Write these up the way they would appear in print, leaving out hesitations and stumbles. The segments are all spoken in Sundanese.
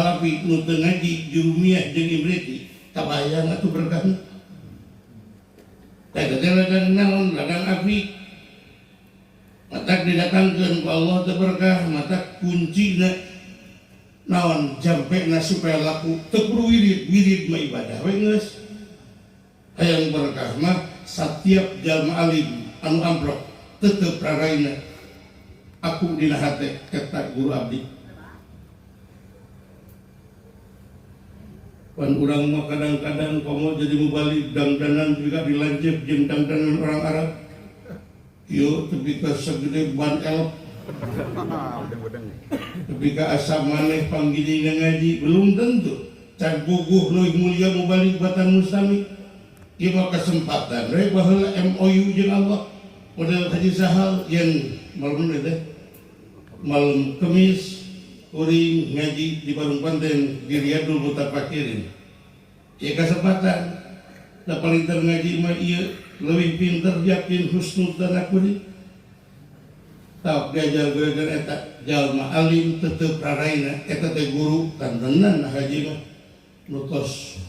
Halafi nu teu ngaji Jurumiyah jeung Imriti kabayang atuh berkahna. Eta teh ladang naon? Ladang api. Matak didatangkeun ku Allah teu berkah, matak kuncina naon jampena supaya laku teu kudu wirid, wirid mah ibadah we geus. Hayang berkah mah satiap jalma alim anu amprok tetep raraina aku dina hate eta guru abdi. Pan urang mah kadang-kadang komo jadi mubalig dangdanan juga dilanceuk jeung dangdanan orang Arab. Kieu tepi ka sagede ban elep. Tepi ka asa maneh panggiling ngaji belum tentu. Can guguh leuwih mulia mubalig batan mustami. Ieu mah kesempatan we baheula MOU jeung Allah. Model Haji Sahal yang malam teh malam Kemis kuring ngaji di Barung Panten di Riyadul Mutafakirin. Ieu kesempatan da paling ter ngaji mah ieu leuwih pinter yakin husnudzan kuring. Tah diajar gara-gara eta jalma alim tetep raraina eta teh guru kantenan haji mah nu tos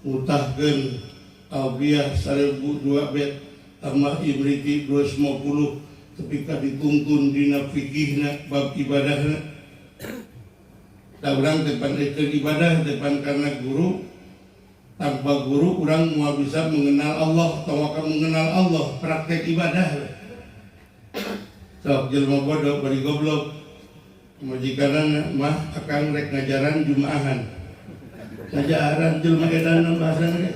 ngutahkeun Alfiyah 1002 bet tambah Imriti 250 tepi ka dituntun dina fikihna bab ibadahna. Da urang teh pan ibadah teh pan karena guru. Tanpa guru urang moal bisa mengenal Allah, atau akan mengenal Allah praktek ibadah. Sok jelema bodoh bari goblok majikanana mah akang rek ngajaran jumaahan. Ngajaran jelema edan bahasana ge.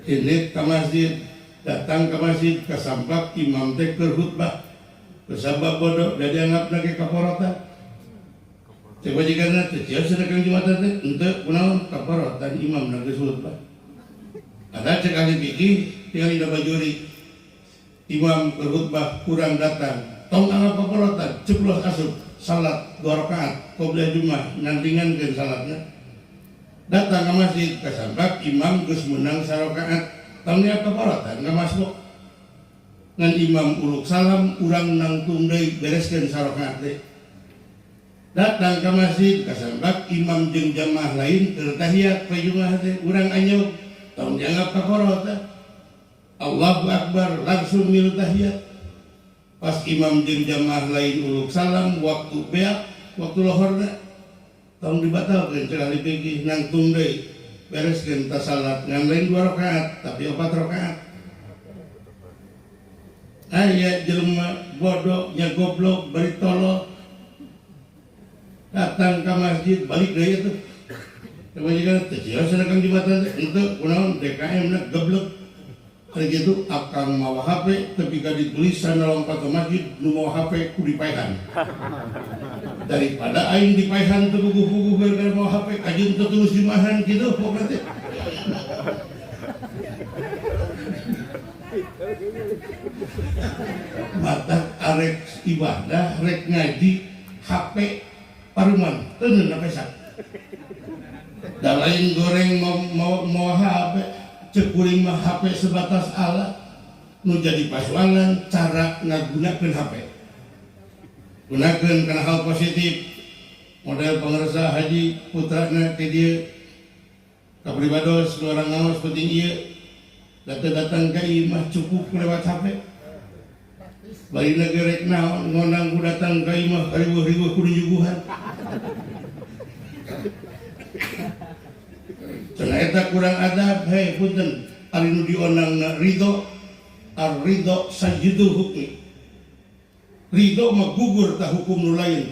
Ini ka masjid, datang ke masjid kasampak imam teh keur khutbah. Kusabab bodoh da dianggapna ge kaporotan. Cek majikanna teh sia sedekang jumatan teh henteu kunaon kaporotan imam na geus khutbah. Ada cek ahli fikih tinggal dina bajuri. Imam keur khutbah kurang datang, tong anggap kaporotan, ceplos asup salat 2 rakaat qobliyah Jumat ngantingankeun salatna. Datang ke masjid kasampak imam geus meunang sarakaat, tong niat kaporotan ka masbuk. Ngan imam uluk salam urang nangtung deui bereskeun sarakaat deui. Datang ke masjid kasampak imam jeung jamaah lain keur tahiyat poe Jumat teh urang anyog tong dianggap kaporotan. Allahu Akbar langsung milu tahiyat. Pas imam jeung jamaah lain uluk salam waktu beak waktu lohorna tong dibatalkeun cek ahli fikih nangtung deui bereskeun ta salat ngan lain 2 rakaat tapi 4 rakaat. Aya jelema bodoh nya goblok bari tolol datang ka masjid balik deui atuh. Kebanyakan teh sia sedekang jumatan teh henteu kunaon DKM na geblek. Ari kitu akang mawa HP tepi ka ditulisan lompat ke masjid nu mawa HP ku dipaehan. Daripada aing dipaehan teu puguh-puguh gara-gara mawa HP kajeun teu tulus jumahan kitu pokna teh. Mata arek ibadah rek ngaji HP paruman teu ngeunah pesak. Da lain goreng mau HP cek kuring mah HP sebatas alat nu jadi pasualan cara ngagunakeun HP. Gunakeun kana hal positif model pangersa haji putrana ke dieu ka pribados nu orang ngaos penting ieu datang ka imah cukup lewat HP. Barina ge rek naon ngonang ku datang ka imah riweuh-riweuh kudu nyuguhan. Cenah eta kurang adab, hei punten, ari nu dionangna ridho, ar-ridho sayyidul hukmi. Ridho mah gugur ta hukum nu lain,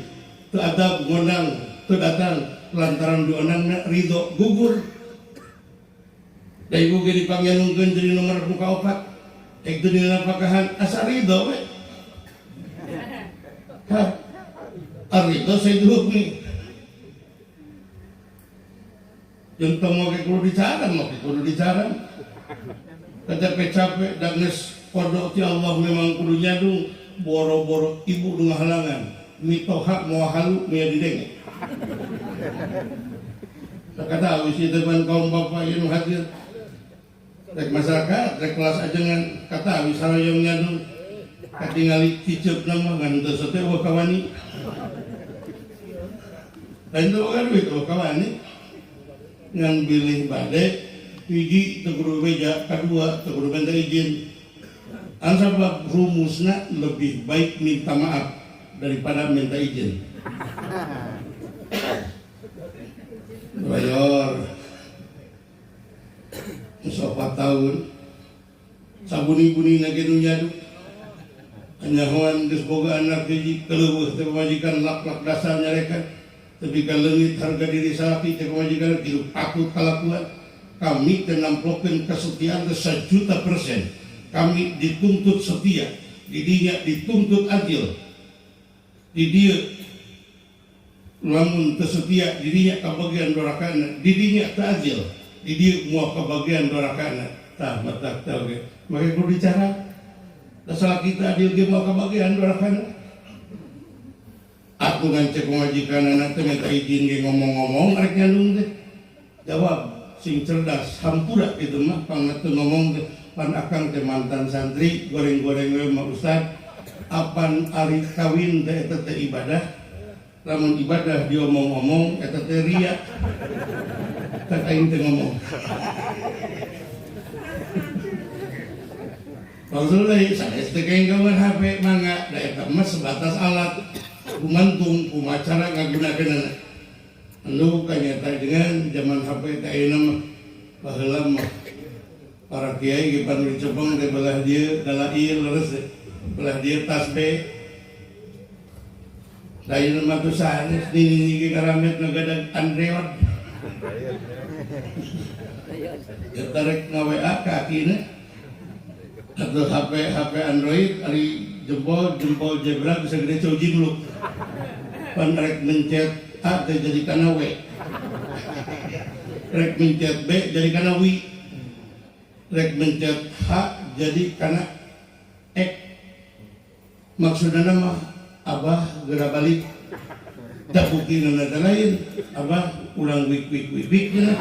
teu adab ngonang, teu datang lantaran dionangna ridho gugur. Da ibu ge dipangyanungkeun jadi nomor nu kaopat, ek teu dina pakahan asa ridho we. Hah, ar-ridho sayyidul hukmi. Jeung tong make kudu dicaran, make kudu dicaran. Capek-capek da geus kodok ti Allah memang kudu nyadung, boro-boro ibu nu ngahalangan, mitoha moal halu mia didenge. Sakata wis ieu teman kaum bapak ieu nu hadir. Rek masyarakat, rek kelas ajengan, kata wis haroyong nyadung. Katingali cicep mah ngan teu sate eueuh kawani. Lain teu boga duit euweuh kawani. Ngan bilih bade hiji teu kudu beja, kadua teu kudu minta izin. Anu sabab rumusna lebih baik minta maaf daripada minta izin. Bayor. Geus 4 tahun sabuni-bunina ge nu nyadu. Anyahoan geus boga anak hiji keleueuh teh pamajikan lak-lak dasar nyarekan. Tapi ka leungit harga diri salaki teh pamajikan kitu patut kalakuan. Kami teh namplokeun kesetiaan teh 1.000.000%. Kami dituntut setia, di dinya dituntut adil. Di dieu lamun teu setia di dinya kabagian dorakana, di dinya teu adil, di dieu moal kabagian dorakana. Tah matak teh oge. Make kudu dicara. Da salaki teu adil ge moal kabagian dorakana. Atuh ngan cek pamajikanana teh minta izin ge ngomong-ngomong rek nyandung teh. Jawab sing cerdas hampura kitu mah pangna teu ngomong teh. Pan akang teh mantan santri goreng-goreng we mah ustad. Apan ari kawin teh eta teh ibadah. Lamun ibadah diomong-omong eta teh ria. Tak aing teh ngomong. Langsung deui sanes teh kaing kawan HP mangga da eta mah sebatas alat gumantung kumaha cara ngagunakeunana. Anu kanyata dengan zaman HP teh ayeuna mah baheula mah para kiai ge pan dicepeng teh belah dieu dalail leres teh. Belah dieu tasbih. Da ayeuna mah teu sanes nini ge karamet ngagadag Android. Eta rek nga-WA ka akina atau HP Android ari jempol jebra bisa gede cau jingluk. Pan rek mencet A teh jadi kana W. Rek mencet B jadi kana W. Rek mencet H jadi kana X. Maksudna mah abah geura balik. Da buktina teh lain, abah urang wik wik wik wik cenah.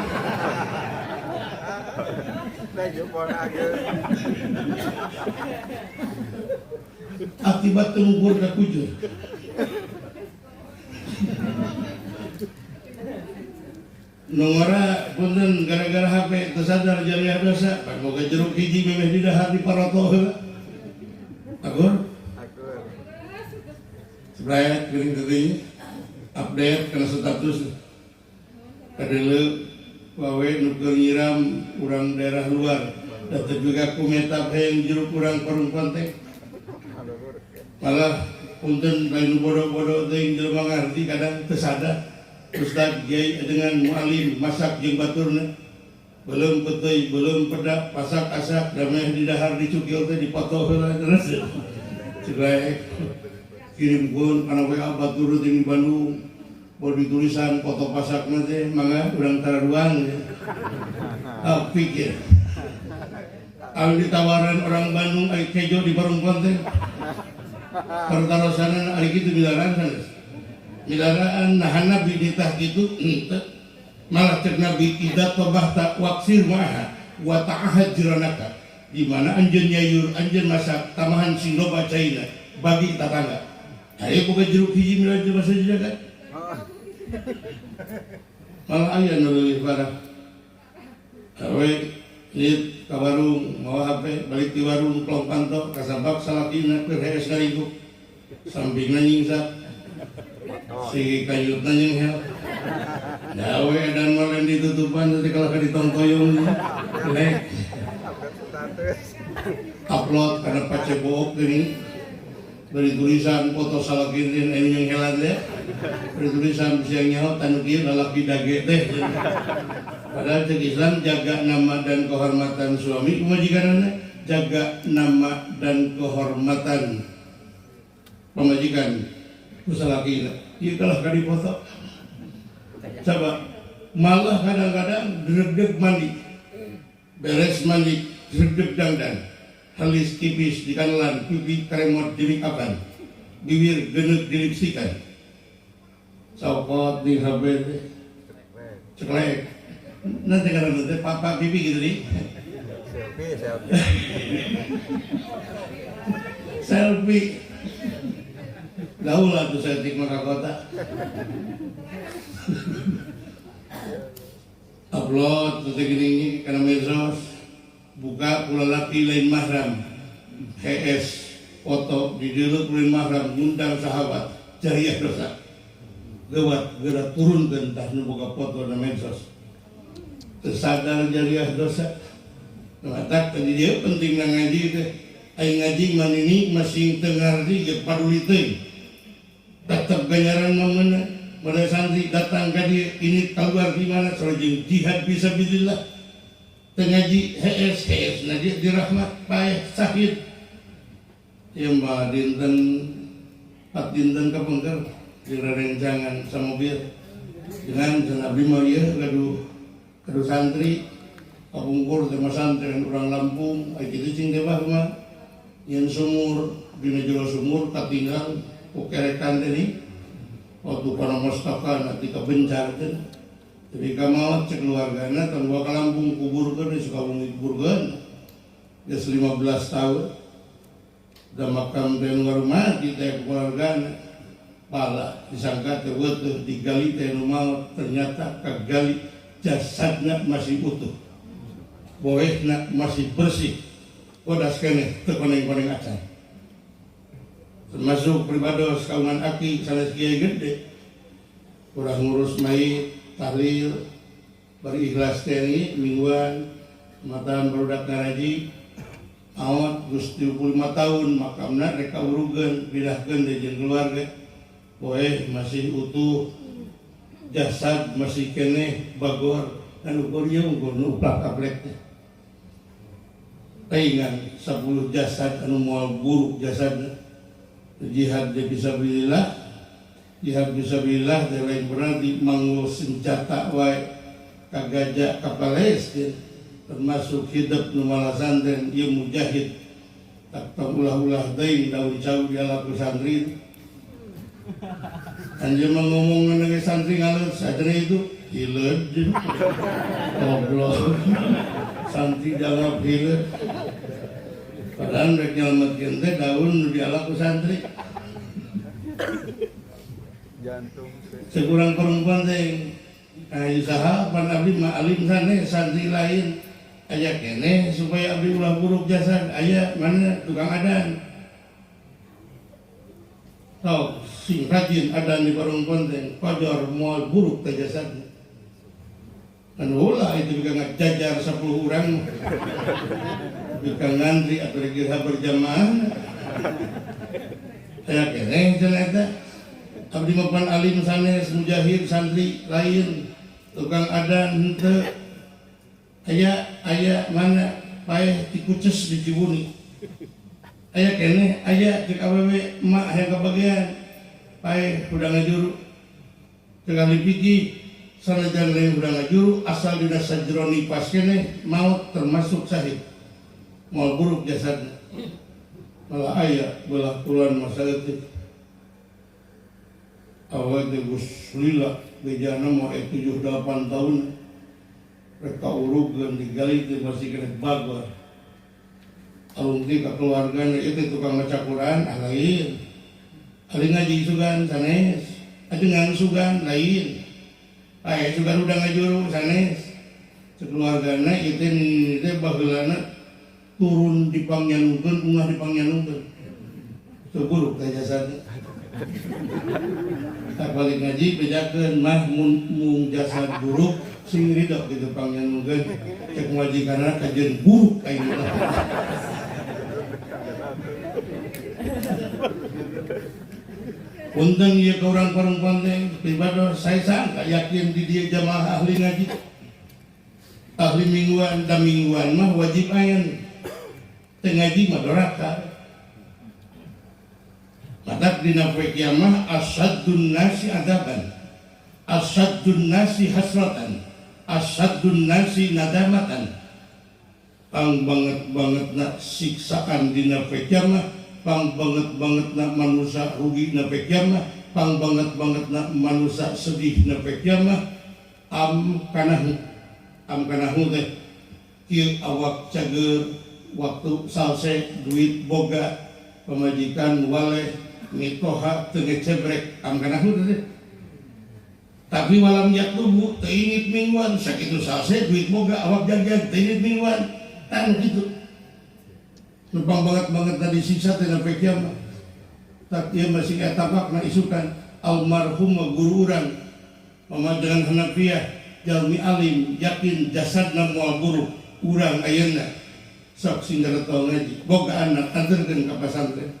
Akibat telugur ka kujur. Nongora punten gara-gara HP teu sadar jariah dosa, pan boga jeruk hiji memeh didahar di paroto heula. Agur? Agur. Sebrayat geuning teuing update kana status. Kadeuleu wawe nu keur nyiram urang daerah luar. Da teu juga ku meta hayang jeruk urang parungkuan teh. Malah punten lain nu bodoh-bodoh teuing jelema ngarti kadang teu sadar. Ustad kiai dengan mualim masak jeung baturna. Belum peteuy, belum pedak, pasak asak, dameh di dahar dicukil teh dipoto heula terus. Ceuk kirimkeun kana WA batur teh di Bandung. Baru ditulisan foto pasakna teh mangga urang tararuang. Ah pikir. Anu ditawaran orang Bandung ari kejo di parungkuan teh. Pertarosanan ari kitu milaraan sanes. Milaraan nahan Nabi ditah kitu henteu. Malah cek Nabi idza tabahta waksir ma'aha wa ta'ahad jiranaka. Di mana anjeun nyayur, anjeun masak, tamahan sing loba caina bagi tatangga. Aya boga jeruk hiji milaraan jelema sajaga. Malah aya nu leuwih parah. Awe nit ka warung mawa HP balik di warung plong panto kasabab salakina keur hees ngaringkuk. Sampingna nyingsa. Si kayutna nyenghel. Dawe dan malen ditutupan nanti kalau ditongtoyong lek. Upload karena pacebook ini beri tulisan foto salaki teh anu nyenghelan teh. Beri tulisan siang nyaho tanu kieu lalaki dage teh. Padahal cek Islam jaga nama dan kehormatan suami pamajikanana, jaga nama dan kehormatan pamajikan ku salakina. Ieu kalah ka dipoto. Coba malah kadang-kadang dredeg mandi. Beres mandi dredeg dangdan. Halis tipis di kanelan, pipi kremot di make upan, bibir geneuk di lipstikan. Copot di HP teh. Ceklek. Nanti kalau nanti papa pipi gitu nih. Selfie, selfie. Selfie. Daulah tuh saya maka kota. Upload teh gini kana medsos, buka ku lalaki lain mahram, HS foto di dieu lain mahram, ngundang sahabat, jariah dosa. Geuwat geura turunkeun tah nu boga foto na medsos. Teu sadar jariah dosa. Matak tadi dia penting na ngaji teh. Ai ngaji mah nini masing teu ngarti ge paduli teuing. Tetep ganjaran mah meunang. Modal santri datang ka dieu ini kaluar di mana sareng jihad fisabilillah. Teu ngaji hees hees na ge dirahmat paeh sahid. Ieu mah dinten pat dinten kapengker di rerencangan samobil dengan cenah abdi mah ieu gaduh gaduh santri kapungkur teh mah santren urang Lampung ai kitu cing teh bah mah nyeun sumur dina jero sumur katinggal ku kerekan teh nih waktu kana mastaka ti kabencar teh tapi ka maot cek keluargana tong bawa ka Lampung kuburkeun di Sukabumi kuburkeun geus 15 tahun da makam teh nu ngarumati teh keluargana pala disangka teh weutuh digali teh nu maot ternyata kagali jasadna masih utuh, boehna masih bersih, bodas keneh teu koneng-koneng acan. Termasuk pribados kaungan aki sanes kiai gede kurang ngurus mayit tahlil bari ikhlas teh mingguan matan barudak ngaraji maot geus 35 tahun makamna rek kaurugeun pindahkeun deui jeung keluarga boeh masih utuh, jasad masih keneh bagor dan ukur ieu ukur nu uplak-aplek teh. Taingan 10 jasad anu moal buruk jasadna. Jihad teh fisabilillah, jihad fisabilillah teh lain berarti manggul senjata wae ka Gaza ka Palestina, termasuk hidup nu malasanten ieu mujahid. Tak tong ulah-ulah deui daun cau dialaku santri. Anjeun mah ngomong ngan santri ngaleut sadere itu hileud goblok. Santri jawab hileud. Padahal rek nyelametkeun teh daun nu dialaku santri. Jantung. Sekurang perempuan teh aya saha pan abdi mah alim sanes santri lain aya keneh supaya abdi ulah buruk jasad aya mana tukang adan. Sok sing rajin adan di warung konten fajar moal buruk teh jasadna. Anu ulah itu bisa ngajajar 10 orang bisa ngantri atau dikira berjamaah. Aya keneh cenah eta. Abdi mah pan alim sanes mujahid santri lain tukang adan henteu. Aya aya mana paeh tikuces di Cibuni. Aya keneh aya cek awewe emak hayang kabagian paeh udah ngajuru cek ahli fikih sanajan lain udah ngajuru asal dina sajero nipas keneh maut termasuk sahid moal buruk jasadna malah aya belah kulon masa leutik awewe teh geus lila bejana mah 7-8 tahun rek kaurugeun digali teh masih keneh bagor. Alung ti ka keluargana ieu teh tukang maca Quran ah lain. Ahli ngaji sugan sanes, ajengan sugan lain. Aya sugan udah ngajuru sanes. Sekeluargana ieu teh nini teh baheulana turun di pangnyalungkeun ungah di pangnyalungkeun. Teu buruk teh jasadna. Tak balik ngaji bejakeun mah mun jasad buruk sing ridho kitu pangnyalungkeun cek majikanna kajeun buruk aing mah. Punten ieu ka urang perempuan teh pribadi saya sangka yakin di dieu jamaah ahli ngaji. Ahli mingguan da mingguan mah wajib aya. Teu ngaji mah doraka. Matak dina poe kiamah asaddun nasi adaban, asaddun nasi hasratan, asaddun nasi nadamatan. Pang banget-bangetna siksaan dina poe kiamah, pang banget-bangetna manusia rugi na poe kiamah, pang banget-bangetna manusia sedih na poe kiamah. Am kanahu teh kieu awak cager waktu salse duit boga pamajikan waleh mitoha teu ngecebrek am kanahu teh. Tapi malam jatuh teu indit mingguan sakitu salse duit boga awak jagjag teu indit mingguan tan kitu. Numpang banget-banget tadi siksa teh sampai kiamat. Tak ieu masih eta makna isukan almarhum guru urang pamajangan Hanafiah jalmi alim yakin jasadna moal buruk urang ayeuna sok sing tau ngaji boga anak anterkeun ka pasantren.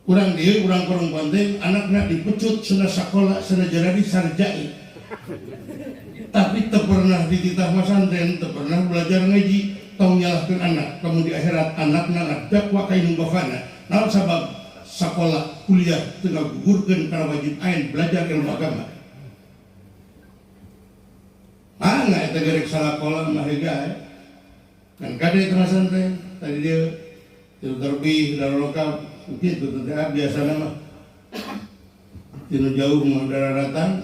Urang dieu urang perempuan teh anakna dipecut cenah sakola cenah jadi sarjai. Tapi teu pernah dititah pasantren, teu pernah belajar ngaji, tong nyalahkeun anak, kamu di akhirat anakna ngadakwa ka indung bapana. Naon sabab sakola kuliah teu ngagugurkeun kana wajib ain belajar ilmu agama. Mangga eta gerek salakola mah hega. Kan kade teh pasantren tadi dia terbih dari lokal gitu teh biasana mah tinu jauh mah daratan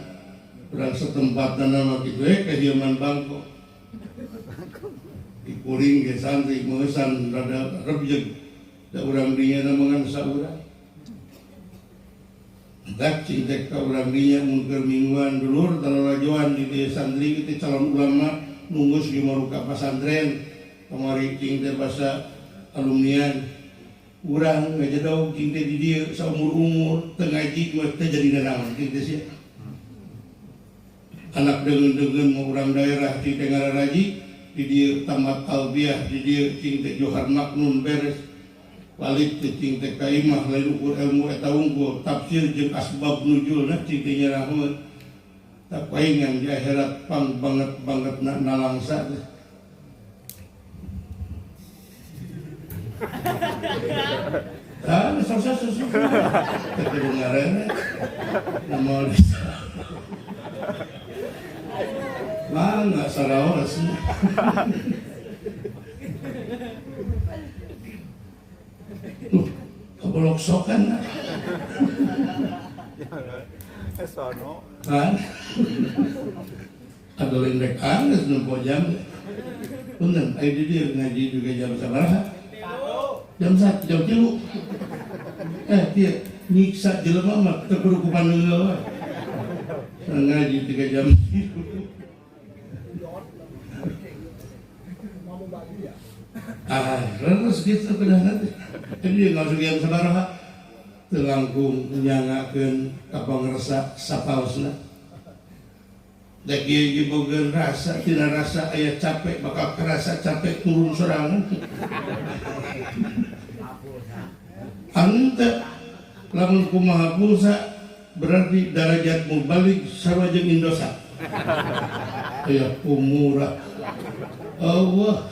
urang setempat mah kitu we kediaman bangko dikuring ge santri meusan rada rebjeg da urang dinya mangan saurang tak cing teh ka urang dinya mun keur mingguan dulur talalajoan di dieu santri teh calon ulama nunggus di maruka pasantren kamari cing teh basa alumnian urang ngajedog cing teh di dieu saumur-umur teu ngaji mah teu jadi nanaon cing teh sia anak deungeun-deungeun mah urang daerah cing teh ngararaji di dieu tamat albiah di dieu cing teh Johar Maknun beres balik teh cing teh ka imah lain ukur ilmu eta unggul tafsir jeung asbab nuzulna cing teh nyarahkeun tak paingan di akhirat pang banget-banget na nalangsa teh. Ah, susah. Kedengaran, nama mana sarawas. Kebolok sokan. Sono. Kan? Ada lendek anges nempo jam. Punten, ayo di dieu ngaji juga jam sabaraha? Jam 1, jam 3. Dia nyiksa jelema mah teu kudu ku paneunggeul we. Ngaji 3 jam. Ah, terus gitu kedah nanti. Jadi dia nggak usah jam sabaraha. Teu langkung nyangakeun ka pangersa sapaosna. Dek ieu ge boga rasa, tina rasa aya capek bakal kerasa capek turun sorangan. Henteu lamun kumaha pulsa berarti darajat mubalik sarua jeung Indosat. Aya pumurah. Allah,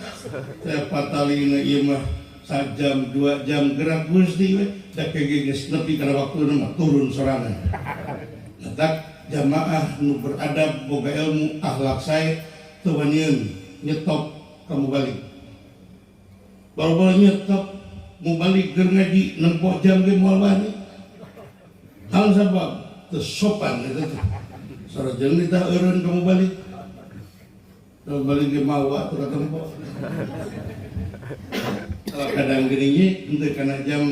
saya patalina ieu mah sajam 2 jam gerak Gusti we da kege geus nepi kana waktuna mah turun sorangan. Letak jamaah nu beradab boga ilmu akhlak sae teu wanieun nyetop ka mubalik. Baru-baru nyetop mubalik keur ngaji nempo jam ge moal wani. Hal sabab teu sopan eta teh. Sarajeng ditah eureun ka mubalik. Ka mubalik ge mawa teu katempo. Kadang geuning ye henteu kana jam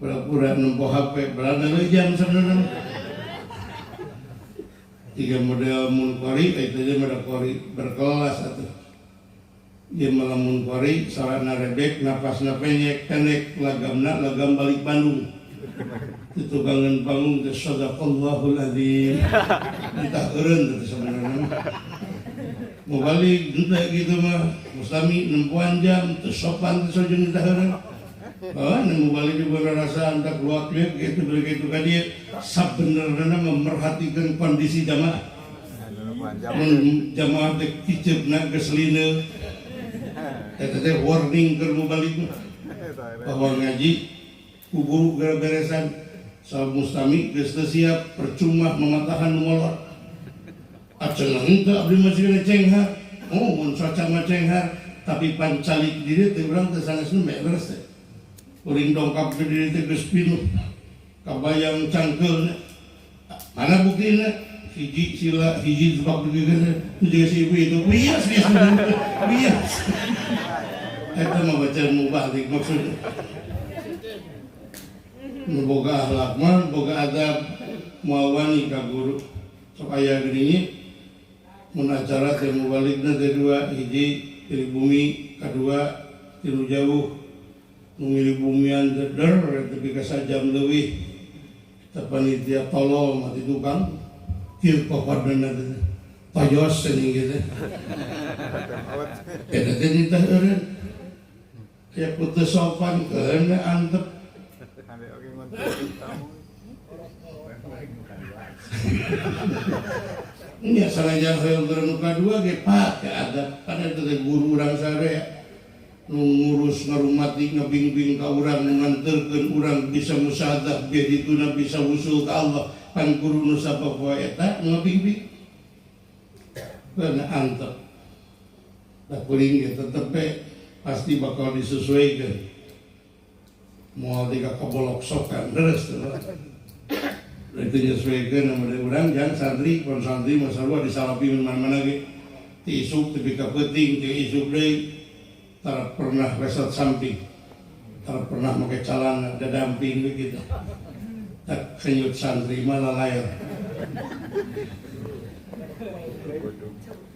pura-pura nempo HP berada deui jam sebenarnya. Tiga model munkori, itu dia model kori berkelas atuh. Dia malah munkori, sarana rebek, napasna penyek, pendek, lagamna, lagam balik Bandung. Itu kangen panggung teh sadaqallahul azim. Entah eureun teh sebenarnya. Mau balik henteu gitu mah, mustami nempuan jam, teu sopan teu sojeng entah eureun. Oh, nemu balik juga rasa entah keluar klip gitu begitu ka dieu sabenerna memerhatikan kondisi jamaah. Mun jamaah teh kiceupna geus lina. Eta teh warning keur mubalik mah. Bahwa ngaji kuburu geura beresan sal mustami geus teu siap percuma mematahan nu molor. Acenah henteu abdi masih kena cenghar. Oh, mun saca mah cenghar tapi pancalik diri teh urang teh sanes nu beres teh. Uring dongkap ke diri teh geus pinuh. Kabayang cangkeulna. Mana buktina? Hiji sila, hiji sebab begitu. Itu juga si ibu itu. Bias, bias, bias. Eta mah bacaan mubalik maksudnya. Nu boga akhlak mah, boga adab. Moal wani ka guru. Sok aya geuning mun acara teh mubaligna teh dua, hiji ti bumi, kadua ti nu jauh. Nu ngiri bumian teh der tepi ka sajam leuwih. Teh panitia tolol mati tukang kieu papadana teh. Payos cenah gitu. Eta teh ditah eureun. Aya putus sopan keun antep. Ini sanajan hoyong keur nu kadua ge pake adab. Pada teh guru urang sare nu ngurus ngarumati ngabingbing ka urang, nu nganterkeun urang bisa musyahadah bieu dituna bisa wusul ka Allah. Pan guru nu sapopoe eta ngabingbing. Karena antep. Da kuring ge tetep we pasti bakal disesuaikan. Moal tiga kebolok sokan terus tuh. Itu nyesuaikan sama urang jangan santri, kon santri mah sarua disalapi mana-mana ge. Ti isuk tepi ka peuting, ti isuk deui tara pernah resot samping. Tara pernah make calana dadamping we gitu. Tak kenyut santri mah lalayer.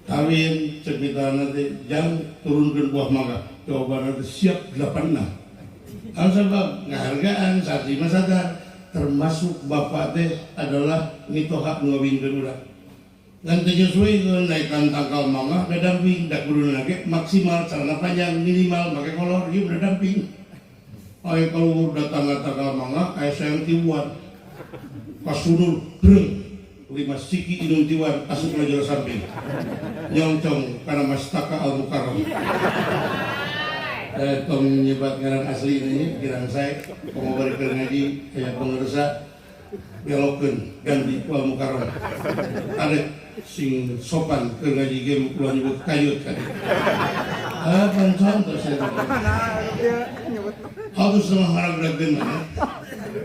Kawin cerita nanti jam turunkan buah mangga, jawaban nanti siap 86. Al sebab ngahargaan santri mah sadar termasuk bapak teh adalah mitoha ngawinkeun urang. Dan teu nyesuaikeun naikkan tangkal mangga dadamping da kudu lagi maksimal celana panjang minimal make kolor ieu dadamping. Aya kaluhur datang ka tangkal mangga aya sayang tiwan. Kasunur greng 5 siki inung tiwan asup ka jero samping. Nyongcong kana mastaka al mukarram. Tong nyebat ngaran asli ini kirang sae komo bari keur ngaji aya pangersa belokeun ganti ku al mukarram. Ada sing sopan keur ngaji ge ulah nyebut kayut kan. Ah pan contoh saya. Harus sama haragdageun mah.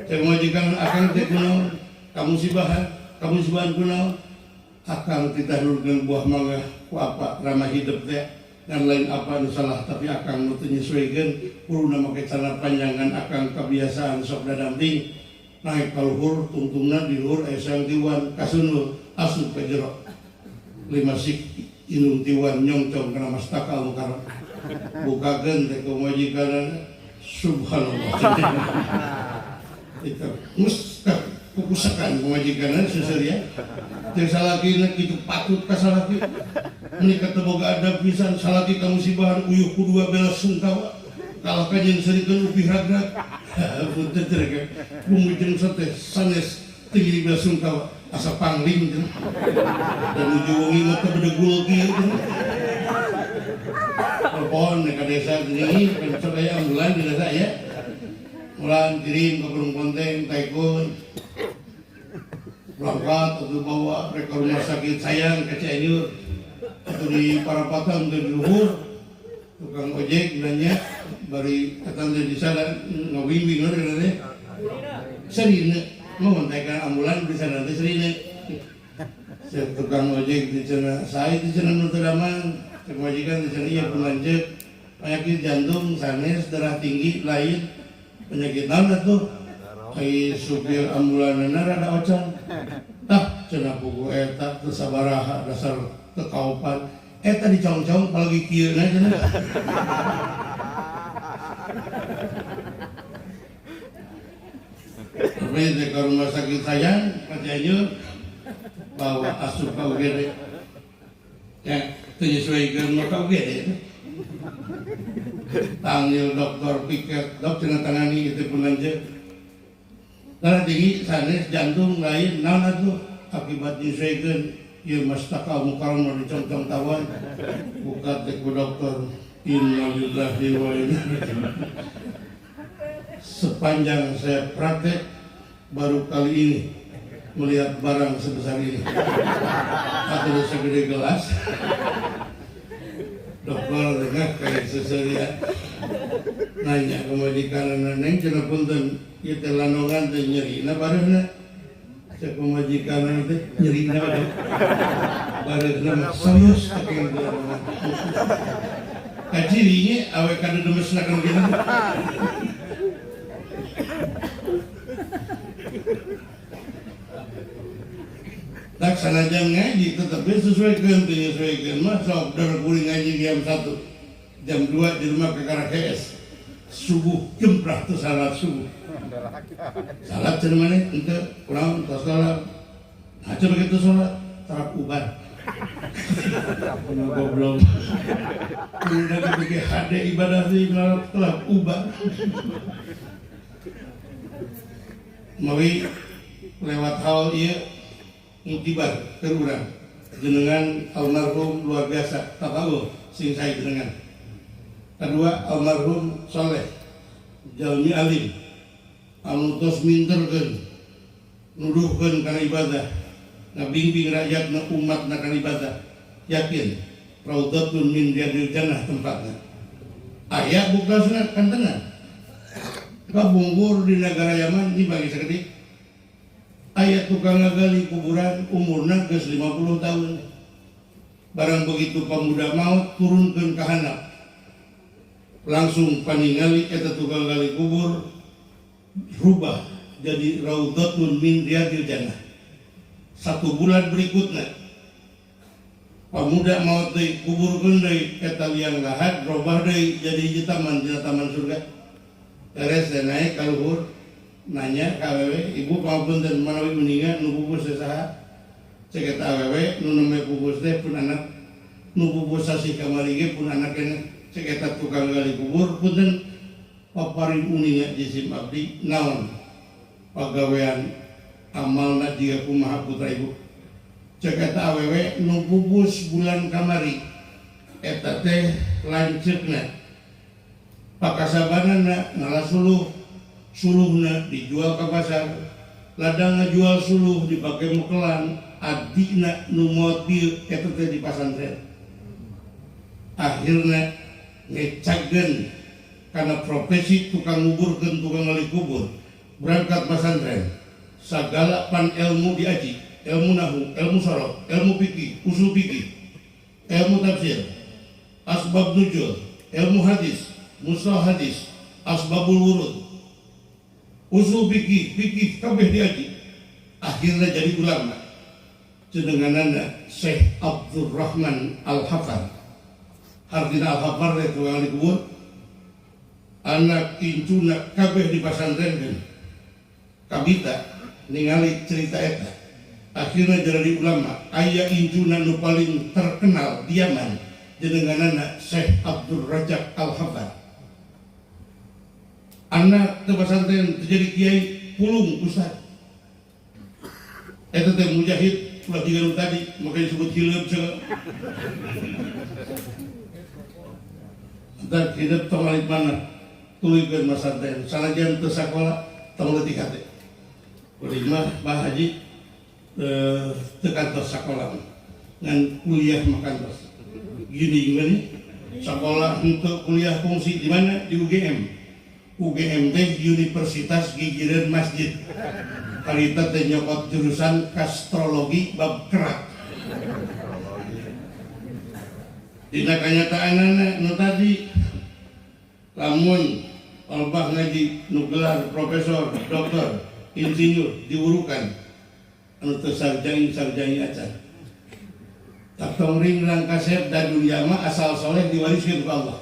Cek majikan akang teh kunaon? Kamusibahan, kamusibahan kunaon? Akang titah nurkeun buah mangga ku apa ramah hidup teh. Dan lain apa nu salah tapi akang nu teu nyesuaikeun kuruna make celana panjang akang kebiasaan sok dadamping naik ka luhur tungtungna di luhur aya sayang tiwan kasunul asup ka jero 5 sik inung tiwan nyongcong kana mastaka al mukarram bukakeun teh ku majikan subhanallah. Itu mustaq kukusakan pemajikan seseria jeung salakina kitu patut ka salaki meuni teu boga adab pisan salaki kamusibahan uyuh ku dua bela sungkawa kalah ka jeung seurikeun upih ragrag. Punten teh bumujeng teh sanes tinggi bela sungkawa asa pangling teh dan nuju wengi mah teh bedegul kieu teh. Telepon ka desa geuning pencet aya ambulan di desa ya. Ambulan kirim ke Gunung Ponteng taekun berangkat atau bawa ke rumah sakit sayang ke Cianjur atau di Parapatan atau di luhur tukang ojek nanya bari datang di sana ngawimbing lho katanya serine mau naikkan ambulan di sana nanti serine. Tukang ojek di sana saya di sana nu teu damang cek majikan di sana iya pun lanjut penyakit jantung sanes darah tinggi lain penyakit naon atuh ai supir ambulanna rada ocan tah cenah pugu eta teu sabaraha dasar teu kaopan eta dicong-cong apalagi kieu na cenah. Tapi teh ka rumah sakit sayang ka Cianjur bawa asup ka UGD ya teu nyesuaikeun mah ka UGD panggil dokter piket dok cenah tangani itu pun lanjut darah tinggi sanes jantung lain naon atuh akibat nyesuaikeun ieu mastaka mukarram dicongcong tawan buka teh ku dokter innalillahi wa inna ilaihi. Sepanjang saya praktek baru kali ini melihat barang sebesar ini atau segede gelas. Dokter dengar kayak seseria nanya ke majikan neng cenah punten ieu teh landongan teh nyerina bareuhna cek pamajikan teh nyerina bareuhna mah serius teh landongan kacirinya awe kada demesna kana kitu. Tak sanajan ngaji tetapi sesuaikan, menyesuaikan mah sok dar kuring ngaji jam 1, jam 2 di rumah ke KS. Subuh jemprah tuh salat subuh. Salat cenah maneh henteu kurang tos salat. Nah, coba begitu salat terap ubar. Goblok. Udah dipikir HD ibadah di telah ubar. Mawi lewat hal ieu mutibar keur urang jenengan almarhum luar biasa tafaul sing sae jenengan. Kedua almarhum Soleh jalmi alim anu tos minterkeun nuduhkeun kana ibadah ngabimbing rakyatna umatna kana ibadah yakin raudhatun min riyadil jannah tempatna aya buktasna kantenan kabungkur di negara Yaman ini bagi sakedik aya tukang ngagali kuburan umurna geus 50 tahun barang begitu pemuda maut turunkeun ka handap langsung paningali eta tukang gali kubur rubah jadi raudhatun min riyadil jannah. Satu bulan berikutnya pemuda maut deui kuburkeun deui eta liang lahat robah deui jadi hiji taman dina taman surga. Beres teh naik ka luhur nanya ka awewe, ibu pangapunten manawi uninga nu pupus teh saha? Cek eta awewe nu nembe pupus teh pun anak nu pupus sasih kamari ge pun anak keneh. Cek eta tukang gali kubur punten paparin uninga jisim abdi naon pagawean amalna jiga kumaha putra ibu. Cek eta awewe nu pupus bulan kamari eta teh lanceukna pakasabanana ngala suluh, suluhna dijual ka pasar, ladang ngajual suluh dipake mekelan, adina nu maot dieu eta teh di pasantren. Akhirna ngecageun kana profesi tukang nguburkeun tukang ngali kubur, berangkat pasantren, sagala pan ilmu diaji, ilmu nahu, ilmu sorof, ilmu fikih, usul fikih, ilmu tafsir, asbab nuzul, ilmu hadis, mustalah hadis, asbabul wurud, usul fikih, fikih kabeh diaji. Akhirnya jadi ulama. Jenenganana Syekh Abdurrahman Al-Hafar. Hartina Al-Hafar teh tukang gali kubur. Anak incuna kabeh di pasantren kabita ningali cerita eta. Akhirnya jadi ulama. Aya incuna nu paling terkenal di Yaman jenenganana Syekh Abdul Rajab Al-Hafar. Anak teu pasantren teu jadi kiai pulung ustad. Eta teh mujahid ulah jiga nu tadi make disebut hileud segala. Dan hidup tong alit mana tuluykeun masantren sanajan teu sakola tong leutik hate. Kuring mah Bah Haji teu kantos sakola ngan kuliah mah kantos. Gini gimana? Sekolah untuk kuliah fungsi di mana? Di UGM. UGM teh Universitas Gigireun Masjid. Harita teh nyokot jurusan kastrologi bab kerak. Dina kanyataanana nu tadi lamun palbah ngaji nu gelar profesor, doktor, insinyur diwurukan anu teu sarjani-sarjani acan. Tak tong ringlang kasep da dunia mah asal soleh diwariskeun ku Allah.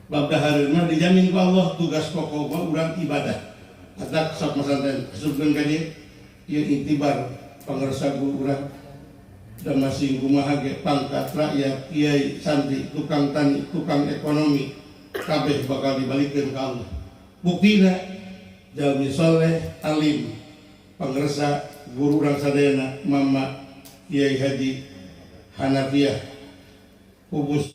Bab dahareun mah dijamin ku Allah tugas pokok mah urang ibadah. Atak sok masantren asupkeun ka dieu ieu intibar pangersa guru urang da masing kumaha ge pangkat rakyat, kiai, santri, tukang tani, tukang ekonomi kabeh bakal dibalikeun ka Allah. Buktina jalmi soleh, alim, pangersa guru urang sadayana Mama Kiai Haji Hanafiah Pupus.